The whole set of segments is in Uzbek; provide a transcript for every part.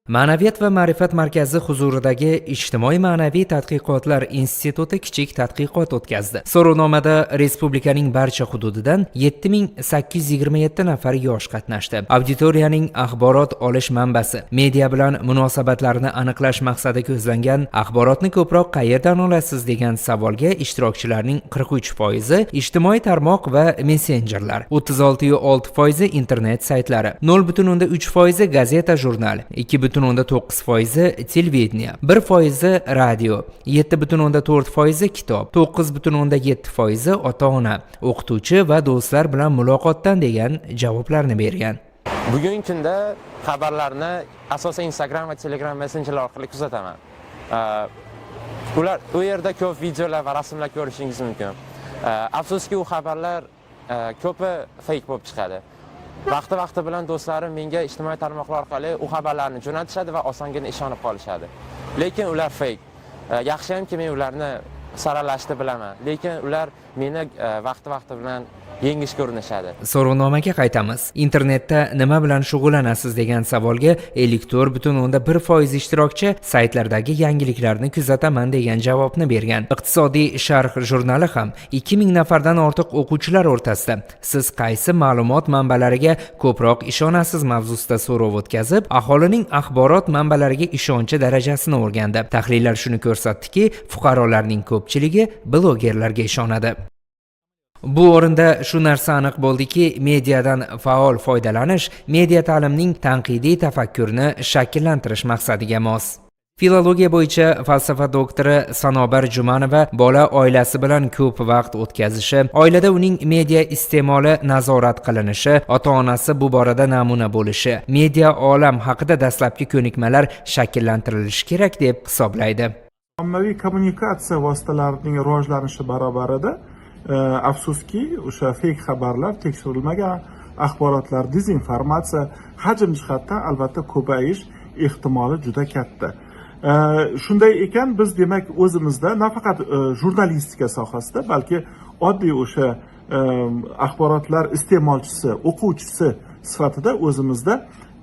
Ma'naviyat va ma'rifat markazi huzuridagi Ijtimoiy ma'naviy tadqiqotlar instituti kichik tadqiqot o'tkazdi. So'rovnomada respublikaning barcha hududidan 7827 nafar yosh qatnashdi. Auditoriyaning axborot olish manbasi, media bilan munosabatlarini aniqlash maqsadi ko'zlangan "Axborotni ko'proq qayerdan olasiz?" degan savolga ishtirokchilarning 43 foizi ijtimoiy tarmoq va messenjerlar, 36,6 foizi internet saytlari, 0,3 foizi gazeta, jurnal, 2,9 foizi televideniye, 1 foizi radio, 7,4 foizi kitob, 9,7 foizi ota-ona, o'qituvchi va do'stlar bilan muloqotdan degan javoblarni bergan. Bugungi kunda xabarlarni asosan Instagram va Telegram messenjerlar orqali kuzataman. Ular u yerda ko'p videolar va rasmlar ko'rishingiz mumkin. Afsuski, u xabarlar ko'pi fake bo'lib chiqadi. Vaqti vaqti bilan do'stlarim menga ijtimoiy tarmoqlar orqali u xabarlarni jo'natishadi va osongina ishonib qolishadi. Lekin ular fake. Yaxshiyamki, men ularni saralashni bilaman. Lekin ular meni vaqti vaqti bilan yengishga urinishadi. So'rovnomaga qaytamiz. "Internetda nima bilan shug'ullanasiz?" degan savolga 54,1 foiz ishtirokchi "Saytlardagi yangiliklarni kuzataman" degan javobni bergan. Iqtisodiy sharh jurnali ham 2000 nafardan ortiq o'quvchilar o'rtasida "Siz qaysi ma'lumot manbalariga ko'proq ishonasiz?" mavzusida so'rov o'tkazib, aholining axborot manbalariga ishonchi darajasini o'rgandi. Tahlillar shuni ko'rsatdiki, fuqarolarning ko'pchiligi blogerlarga ishonadi. Bu o'rinda shu narsa aniq bo'ldiki, mediadan faol foydalanish media ta'limning tanqidiy tafakkurni shakllantirish maqsadiga mos. Filologiya bo'yicha falsafa doktori Sanobar Jumanova bola oilasi bilan ko'p vaqt o'tkazishi, oilada uning media iste'moli nazorat qilinishi, ota-onasi bu borada namuna bo'lishi, media olam haqida dastlabki ko'nikmalar shakllantirilishi kerak deb hisoblaydi. Ommaviy kommunikatsiya vositalarining rivojlanishi barobarida afsuski, o'sha fake xabarlar, tekshirilmagan axborotlar, dezinformatsiya hajm jihatdan albatta ko'payish ehtimoli juda katta. Shunday ekan, biz, demak, o'zimizda nafaqat jurnalistika sohasida, balki oddiy o'sha axborotlar iste'molchisi, o'quvchisi sifatida o'zimizda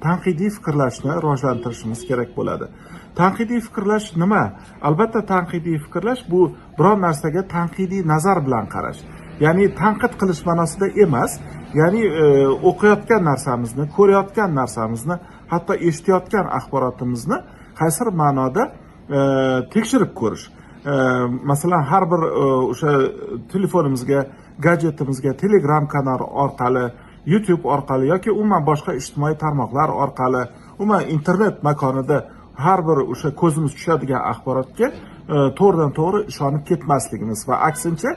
tanqidiy fikrlashni rivojlantirishimiz kerak bo'ladi. Tanqidiy fikrlash nima? Albatta, tanqidiy fikrlash bu biror narsaga tanqidiy nazar bilan qarash, ya'ni tanqid qilish ma'nosida emas, ya'ni o'qiyotgan narsamizni, ko'rayotgan narsamizni, hatto eshitayotgan axborotimizni qaysidir ma'noda tekshirib ko'rish. Masalan, har bir o'sha telefonimizga, gadjetimizga Telegram kanali orqali, YouTube orqali yoki umuman boshqa ijtimoiy tarmoqlar orqali, umuman internet makonida har bir o'sha ko'zimiz tushadigan axborotga to'g'ridan to'g'ri ishonib ketmasligimiz va aksincha,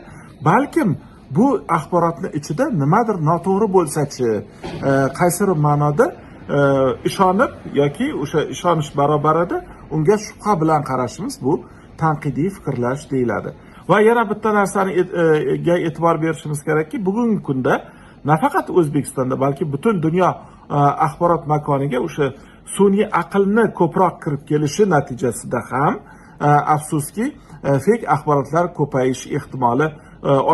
balkim bu axborotni ichida nimadir noto'g'ri bo'lsachi, qaysidir ma'noda ishonib yoki o'sha ishonish barobarida unga shubha bilan qarashimiz, bu tanqidiy fikrlash deyiladi. Va yana bitta narsani ga e'tibor berishimiz kerakki, bugungi kunda nafaqat O'zbekistonda, balki butun dunyo axborot makoniga o'sha sun'iy aqlni ko'proq kirib kelishi natijasida ham afsuski, fake axborotlar ko'payish ehtimoli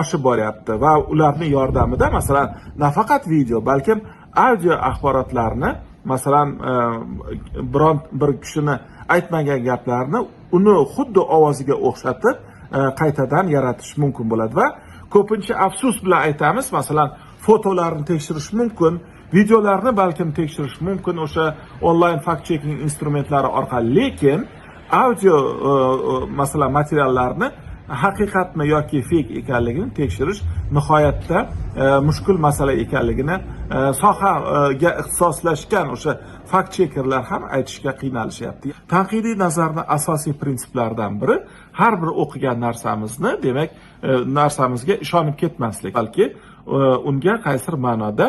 oshib boryapti va ularni yordamida, masalan, nafaqat video, balkim audio axborotlarni, masalan, biron bir kishini aytmagan gaplarni uni xuddi ovoziga o'xshatib qaytadan yaratish mumkin bo'ladi. Va ko'pincha, afsus bilan aytamiz, masalan, fotolarni tekshirish mumkin, videolarni balkim tekshirish mumkin o'sha onlayn fact checking instrumentlari orqali, lekin audio masalan, materiallarni haqiqatmi yoki fake ekanligini tekshirish nihoyatda mushkul masala ekanligini sohaga ixtisoslashgan o'sha fact checkerlar ham aytishga qiynalishyapti. Tanqidiy nazarni asosiy prinsiplaridan biri har bir o'qigan narsamizni, demak, narsamizga ishonib ketmaslik, balki unga qaysidir ma'noda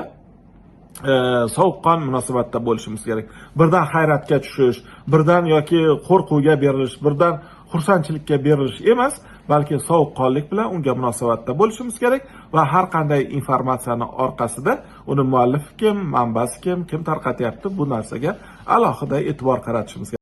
sovuqqon munosabatda bo'lishimiz kerak. Birdan hayratga tushish, birdan yoki qo'rquvga berilish, birdan xursandchilikka berilish emas, balki sovuqqonlik bilan unga munosabatda bo'lishimiz kerak va har qanday informatsiyani orqasida uni muallifi kim, manbasi kim, kim tarqatyapti, bu narsaga alohida e'tibor qaratishimiz kerak.